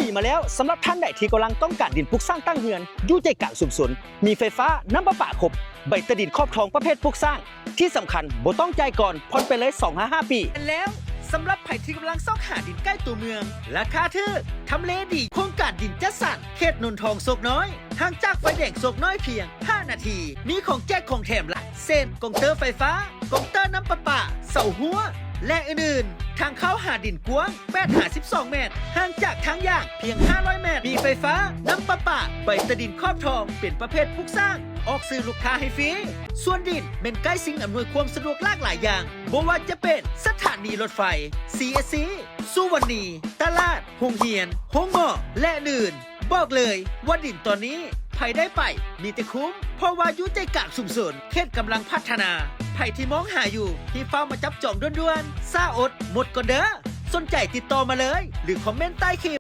ດີມາແລ້ວ ສຳລັບທ່ານໃດທີ່ກຳລັງຕ້ອງການດິນປຸກສ້າງຕັ້ງເຮືອນ ຢູ່ໃຈກາງຊຸມຊົນ ມີໄຟຟ້າ, ນ້ຳປະປາຄົບ, ໃບຕາດິນຄອບທອງປະເພດປຸກສ້າງ. ທີ່ສຳຄັນບໍ່ຕ້ອງຈ່າຍກ່ອນ, ຜ່ອນໄປເລີຍສອງຫາຫ້າປີ. ແມ່ນແລ້ວ, ສຳລັບໃຜທີ່ກຳລັງຊອກຫາດິນໃກ້ຕົວເມືອງ, ລາຄາຖືກ, ທຳເລດີ, ໂຄງການດິນຈັດສັນ ເຂດໂນນທອງໂຊກນ້ອຍ, ຫ່າງຈາກໄຟແດງໂຊກນ້ອຍພຽງຫ້ານາທີ, ມີຂອງແຈກຂອງແຖມຫຼາຍ ເຊັ່ນ ກອງເຕີໄຟຟ້າ, ກອງເຕີນ້ຳປະປາ, ເສົາຮົ້ວ ແລະ ອື່ນໆ. ທາງເຂົ້າຫາດິນກວ້າງແປດຫາສິບສອງແມັດ, ຫ່າງຈາກທາງຢ່າງພຽງຫ້າຮ້ອຍແມັດ. ມີໄຟຟ້າ, ນ້ຳປະປາ, ໃບຕາດິນຄອບທອງເປັນປະເພດປຸກສ້າງ, ອອກຊື່ລູກຄ້າໃຫ້ຟຣີ. ສ່ວນດິນແມ່ນໃກ້ສິ່ງອຳນວຍຄວາມສະດວກຫຼາກຫຼາຍຢ່າງ, ບໍ່ວ່າຈະເປັນສະຖານີລົດໄຟ, ຊີເອັດຊີ, ສຸວັນນີ, ຕະຫຼາດ, ໂຮງຮຽນ, ໂຮງໝໍ ແລະ ອື່ນ. ບອກເລີຍວ່າດິນຕອນນີ້ໃຜໄດ້ໄປມີແຕ່ຄຸ້ມ, ເພາະວ່າຢູ່ໃຈກາງຊຸມຊົນ ເຂດກຳລັງພັດທະນາ. ໃຜທີ່ມອງຫາຢູ່ ຮີບຟ້າວມາຈັບຈອງດ່ວນໆ, ຊ້າອົດໝົດກ່ອນເດີ້. ສົນໃຈຕິດຕໍ່ມາເລີຍ ຫຼື ຄອມເມັນໃຕ້ຄລິບ.